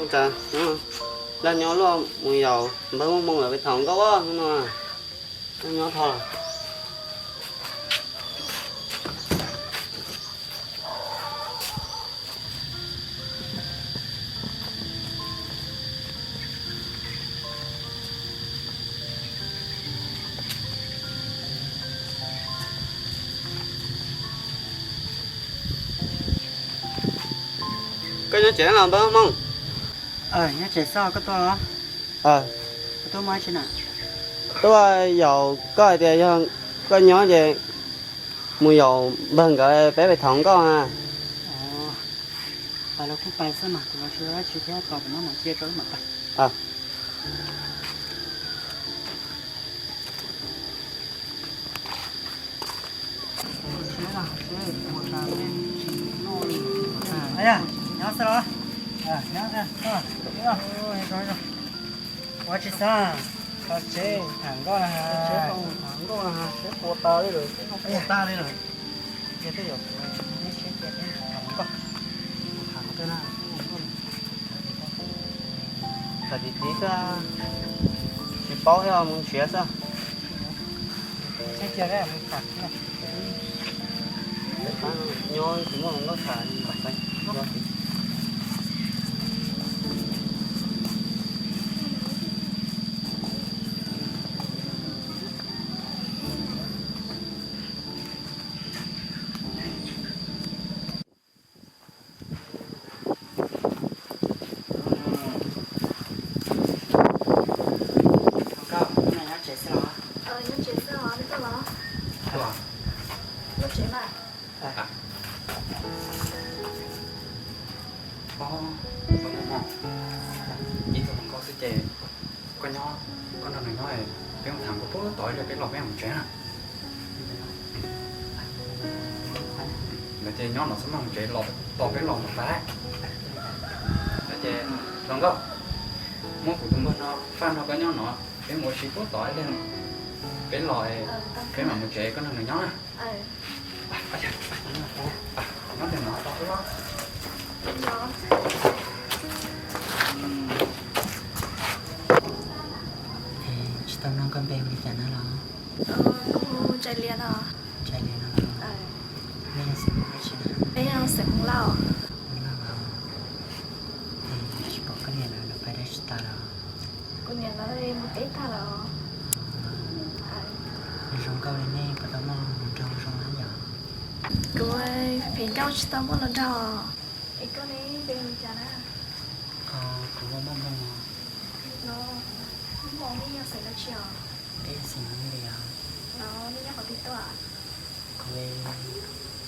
Ntag, hnub no Laj nyob luaj mus yaum npawg Muaj Hmoo lawv pem thaum nkauj hnub no. Laj nyob dhau. Koj nyob tsev los npawg Hmoob? Nyob tsev xwb, koj tuaj los? Tuaj yaum koj hais tias yog koj nyob ces mus yaum npawg nkawd peb pem thaum nkauj na. Pais los kuj pais xwb mas, kuv los tsis ua dab tsi thiab, tos kuv noj mov cia tso wb mam pais. Nyob xwb los? Ua tsis xav, tsev tham nkauj na, tsev tham nkauj na, tsev puas tas li lawm, tsev no puas tas li lawm. Ces tej zaum kuv neb tsheb cia peb tham nkauj, tham no tej na, tham tim tid xwb, tsis paub thiab mus nrhiav xwb. Nyob tsis muaj hluas nkauj tham. Nkauj, nyob tsev xwb los? Nyob tsev xwb os, neb tuaj los? Tuaj tsev mas. Ob, ib tug hluas nkauj xwb ces koj nyob, koj nrog nws nyob, peb mus tham nkauj puag tod, peb los peb mus tsev na. Lawv ces nyob no xwb, mus tsev los tos peb los mus tas. Lawv ces hluas nkauj, muab kuv tus npawg no faj nrog koj nyob no, peb mus ua si puag tod ib leeg, peb los peb mam mus tsev, koj nrog nws nyob na. Nyob ntawm no tau xwb los? Tsis tau nug koj npe hu li cas na los? Kuv hu Ntsaim Lias no. Ntsaim Lias no los? Nej yog xeem dab tsi na? Peb yog xeem Hmoob Lauj. Hmoob Lauj los? Es tsis pom koj niam lawv, lawv pais dab tsi tas los? Kuv niam lawv mus teb tag lawm. Zoo nkauj li nej puas tau muaj hluas nraug zoo na yom? Kuv phem ncauj tsis tau muaj hluas nraug. Es koj ne, npe hu li cas na? Kuv hu Muaj Hmoo. Muaj Hmoo, nej yog xeem dab tsi os? Peb xeem Hmoob li os. Los nej nyob qhov twg tuaj? Kuv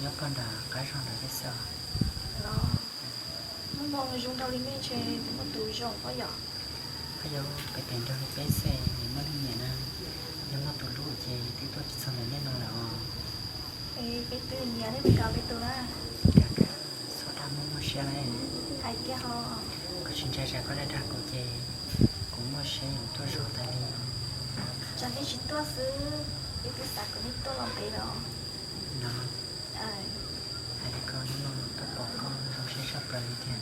nyob pog nram qab zog nram peb xwb os. Los, Muaj Hmoo zoo nraug li nej ntshe kuv muaj tus zoo pob yom. Pab yau pem pem nrog peb xwb, nws muaj leej niam na, nws muaj tus hlub ces twb tuaj tsis txog ntawm nej no lawm os. Es peb twb nyiam nej, peb kawm peb tus na. Txhob dag muaj muaj siab na. Hais tiag ho. Koj tsis ntshai tsam koj dag dag kuv ces kuv muaj siab yuav tuaj zog tas li. Tsam nej tsis tuaj xwb, wb twb xav kom nej tuaj los ntev lawm os. No, hais li ko hnub no tuaj pom koj zoo siab tshaj plaws li tiag.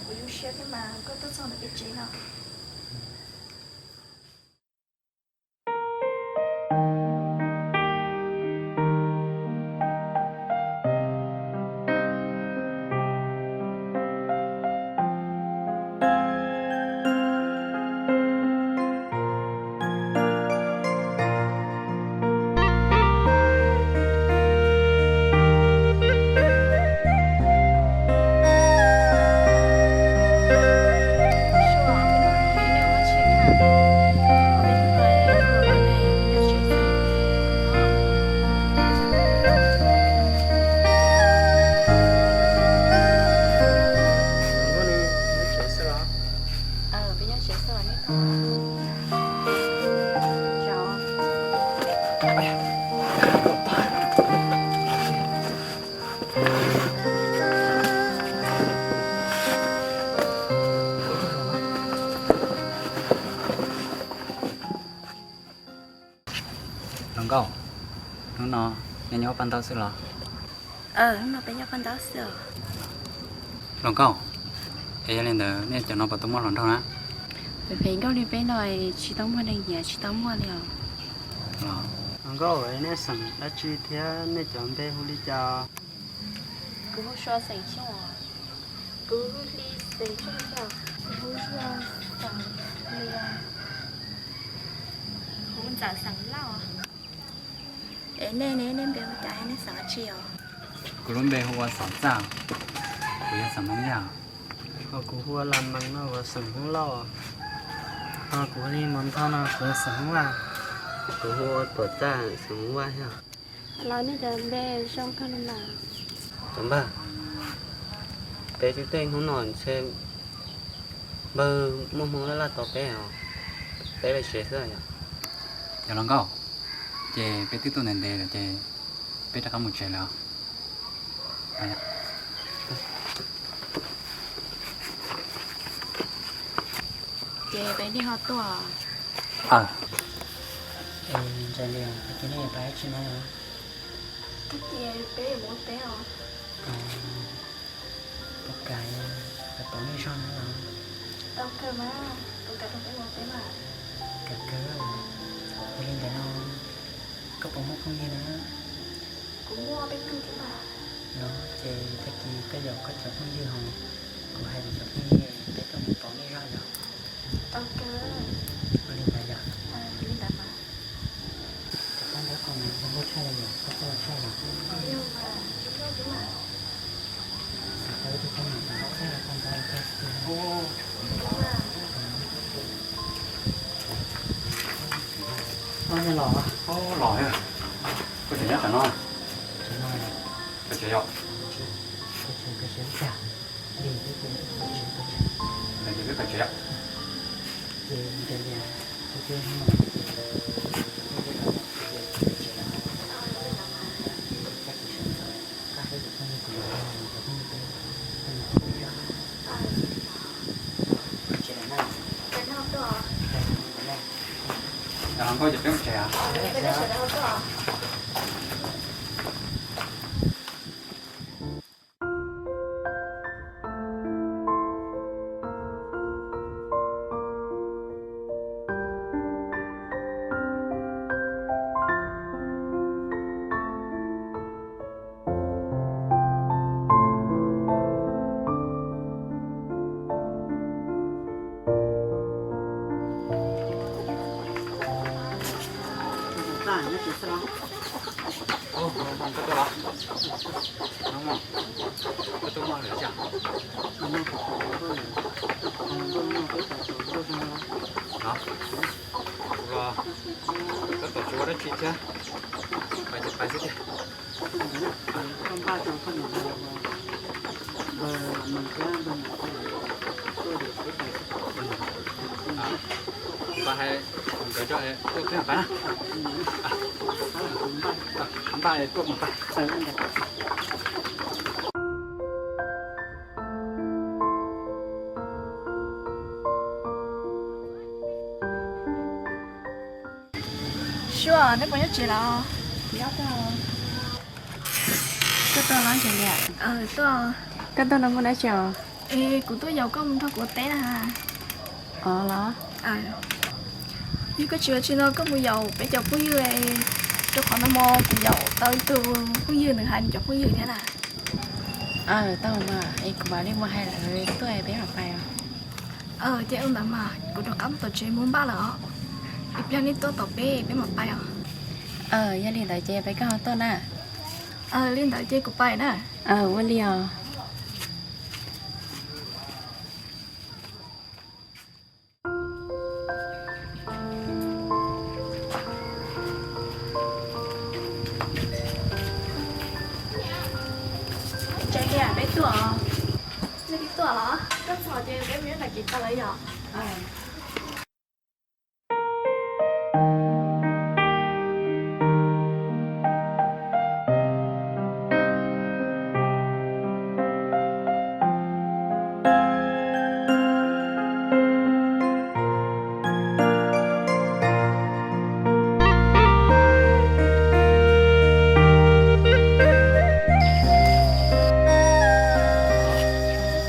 Kuv zoo siab thiab mas, koj tuaj txog ntawm peb tsev no. Hluas nkauj, hnub no nej nyob pab ntaub xwb los? Hnub no peb nyob pab ntaub xwb os. Hluas nkauj, Es yog li ntawd nej cov no puas tau muaj hluas nraug na? Phem phem nkauj li peb no tsis tau muaj neeg nyiam, tsis tau muaj li os. Hluas nkauj, nej xeem dab tsi thiab nej cov npe hu li cas? Kuv hu Sua xeem Xyooj. Kuv hu Hli xeem Xyooj thiab. Kuv hu Sua xeem Hli. Kuv hu Ntxawm xeem Lauj. Es nej ne, nej npe hu cas, nej xeem dab tsi os? Kuv lub npe hu ua Xeem Txaj, kuv yog xeem Hmoob Yaj. Ho kuv hu ua Lam Mees no, kuv xeem Hmoob Lauj. Ho kuv hu li Mos Nthoj no, kuv xeem Hmoob Vaj. Kuv hu ua Tuam Txaj, xeem Hmoob Vaj thiab. Los nej cov npe zoo kawg li mas. Cov npawg, peb twb tej hnub no ntshe npawg muaj hmoo laj laj tos peb os, peb pais tsev xwb yom. Yog los nkauj, ces peb twb tuaj ntev ntev lawm ces peb rov qab mus tsev lawm os. Ces peb niaj ho tuaj. Ntshai li, tag kis nej yuav pais dab tsi no? Tag kis peb yuav mus ua teb os. Puas kam pais pauv nej zog na los? Tau kawg mas, puas kam rau peb mus ua teb mas? Kam kawg. Yog li ntawd no, koj puas muaj phooj ywg na? Kuv muaj peb tug thiab mas. No ces tag kis koj yaum koj cov phooj ywg hos kuv hais kuv cov phooj ywg, peb tuaj mus pauv nej zog yom. Tau kawg. Ua li ntawd yom. Li ntawd mas. Cov koj ntaub ko mas zoo nkauj tshaj li yom, koj tuaj tshaj los? Yog mas, zoo nkauj thiab mas. Xav tau ib tug teeb meem txawj txawj koj ntaub koj xwb. Los, los, koj tseem nyob tsam no? Koj tseem yog, koj tseem, koj tseem cas? Ces peb koj tseem yog, ces ntawd tias, Nkauj, ces peb mus tsev. Koj tuaj los? Koj tuaj muaj hauj lwm li cas? Los, kuv los tab tom tsis ua dab tsi thiab, pais ces pais xwb tiag. Kuv pais hais nkawd coj tuaj thiab pais na. Npaj tuaj mus pais. Suab, neb puas nyob tsev los? Koj tuaj los Ntxhais Liam? Tuaj. Koj tuaj no muaj dab tsi os? Es kuv tuaj yaum koj mus nrog kuv ua teb na. Os los? Yog koj tsis ua tsi no koj mus yaum peb cov phooj ywg, rau qhov no mo kuv yaum tau ib tug phooj ywg, nws hais nws cov phooj ywg thiab na. Tau mas, es kuv mam li mus hais lawv tuaj peb mam pais os. Ces ua ntawd mas kuv rov qab mus tom tsev mus npaj lawm os. Ib pliag nej tuaj tom peb, peb mam pais os. Yog li ntawd ces peb koj ho tuaj na. Li ntawd ces kuv pais na. Ua li os. Ntxhais Liam, peb tuaj. Nej twb tuaj los? Koj txog ces peb mus nyob nram kev tau lawm yom.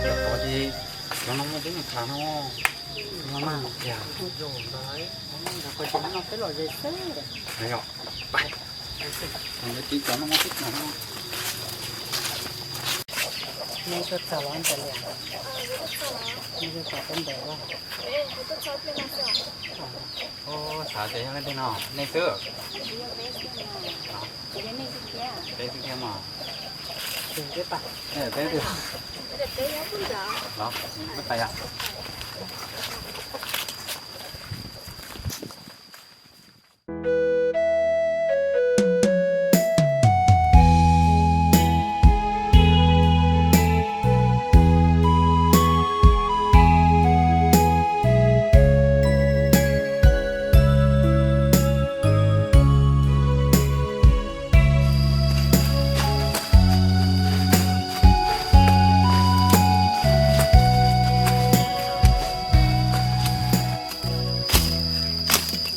Cov tod ces cov Tham no, no mas tiag. Yog, peb los ze xwb. Yog, pais. Thaum ntawd tsis cov no mas tib tham no. Nej tuaj txog los ntawm lias? Nej tuaj txog peb ntawd los? Xav tias yog leej twg no, nej xwb. Peb xwb thiab mas. Peb twb los, peb pais yom.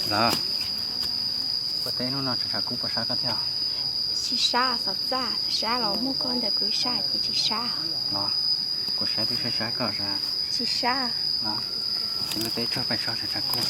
Lawm, koj teb hnub no tshav tshav kub puas sab koj thiab? Tsis sab, xov txaj sab los muaj koj ntawm kuv ib sab ces tsis sab. Los, kuv saib twb saib sab koj sab. Tsis sab. Los, ces lub teb tsuag pais so tshav tshav kub.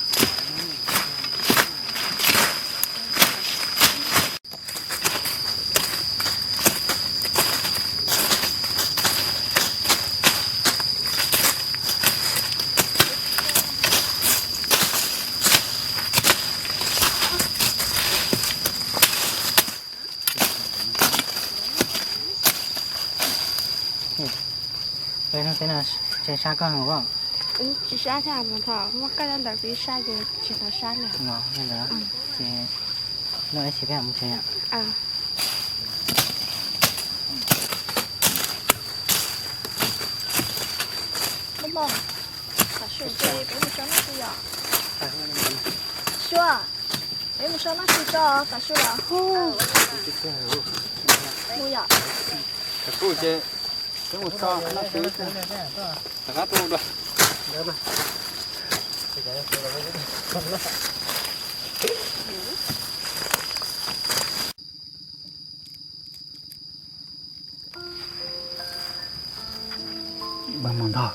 Peb hnub teb no tseem sab koj heev os. Tsis sab thiab, mus thaum muaj koj nyob ntawd kuv ib sab ces tsis tau sab li. Los li ntawd ces noj ib chim peb mam mus tsev. Suav, peb mus so noj tsis tso, tav su los mus yom. Kuv ces peb mus so noj tsis, rov qab tuaj dua. Npawg Mus Ntog,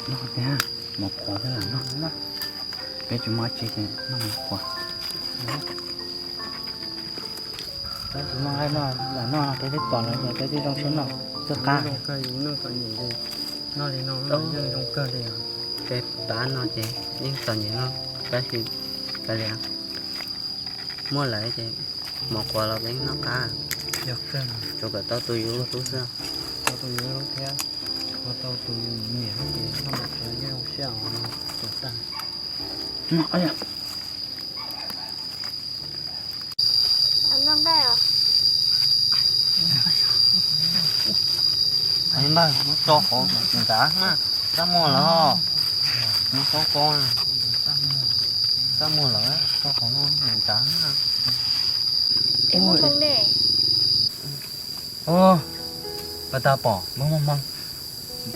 noj tiag, mov qhuav thiab lam noj. Peb tsis muaj tsi ces noj mov qhuav. Peb tsis muaj nqaij noj lam noj no, peb twb pom lawm ces peb twb zoo siab noj txoj qab. Zoo kawg, yus neej txom nyem ces noj li no yeej zoo kawg li. Peb pab no ces yeej txom nyem no, tab sis kav liam, muaj lawm ces mov qhuav los peb noj qab. Yog kawg, tsuas kom tau tus yus hlub xwb. Tau tus yus hlub thiab, tau tus yus nyiam ces noj mov qhuav yeej zoo siab os, tuag tag. Ntawd mus tso qhov ntawd na, txaj muag lawm. Mus tso qhov, txaj muag lawm, tso qhov no ntawd na. Ua, pas tas pom npawg Muaj Hmoo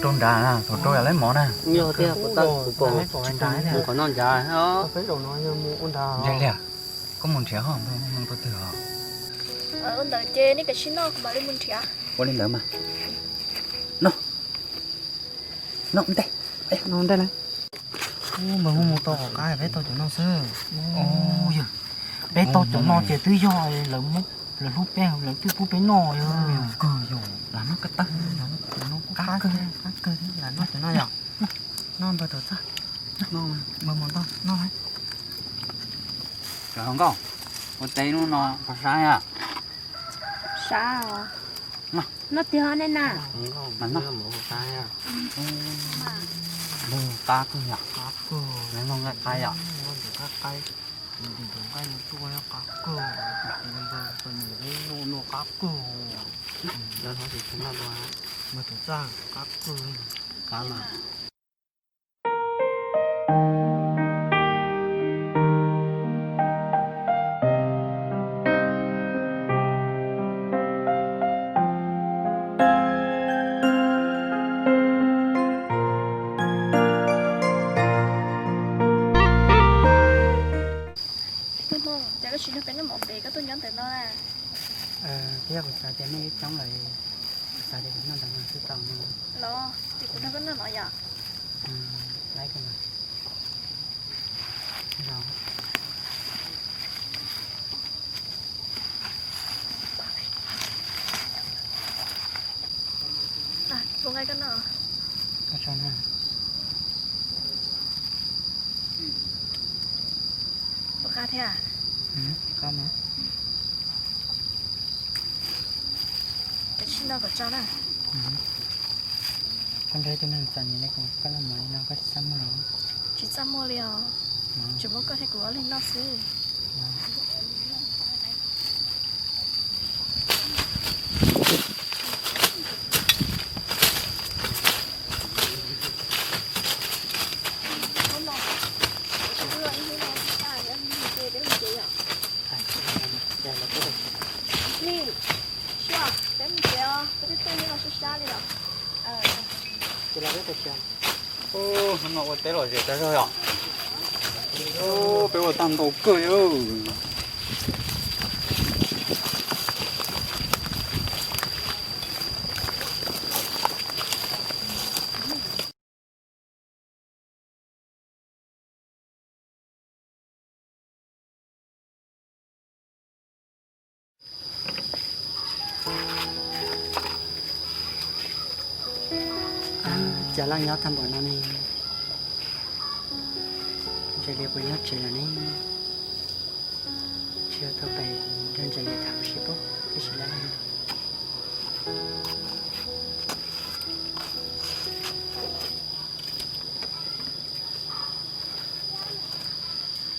rau nrad, thaum rau yam lawv mov na. Yog tiag, pas tas kuv pom mus qhov no nrad. Ntse liam, koj mus nrhiav ho npawg Muaj Hmoo rau twg os? Ua ntawd ces nej tam sim no kuv mam li mus nrhiav. Ua li ntawd mas. No, no ntej, no ntej na. Npawg Muaj Hmoo tau qhov qab, peb tau cov no xwb. Yog peb tau cov no ces twb yog lawv, lawv hlub peb, lawv twb pub peb noj. Yog kawg, yog lam noj kawg tag, lam noj qab kawg, qab kawg, lam noj cov no yom. Noj npawg tus txaj, npawg Mus Ntog noj. Cov hluas nkauj, ua teb hnub no puas sab yom? Sab os. Noj tiag nej na. Mas noj. Npawg qab kawg yom? Noj nqaij qab yom? Noj qab kawg. Npawg tus txaj qab kawg. Qab mas. Tub Hmoob, cas koj tsis nrog peb noj mov pem, koj tuaj nyob ntawm no na? Thiab kuv xav tias nej ib coob lawm, kuv xav tias kuv noj ntawm no xwb tau no. Los, ces Kuv nrog koj noj no yom? Laib koj mas. Puas nqa koj noj? Koj tso na. Puas qab thiab? Qab mas. Kav tsij noj kom tsau na. Koj nrog ib tug neeg txom nyem li kuv, koj noj mov li no koj tsis txaj muag los? Tsis txaj muag li os. Tsuas muab koj thiab kuv ob leeg noj xwb. Peb mus tsev os, peb twb tuaj nyob no sab sab li os. Ces los peb tag kis. Hnub no ua teb lom zem tas zog yom. Peb ua tag ntau kawg li. Cas laj nyob tag npaum no ne? Ntsa Lias puas nyob tsev lawm ne? Tsis yog tau pem nrog Ntsa Lias tham ua si pob tib si lawm.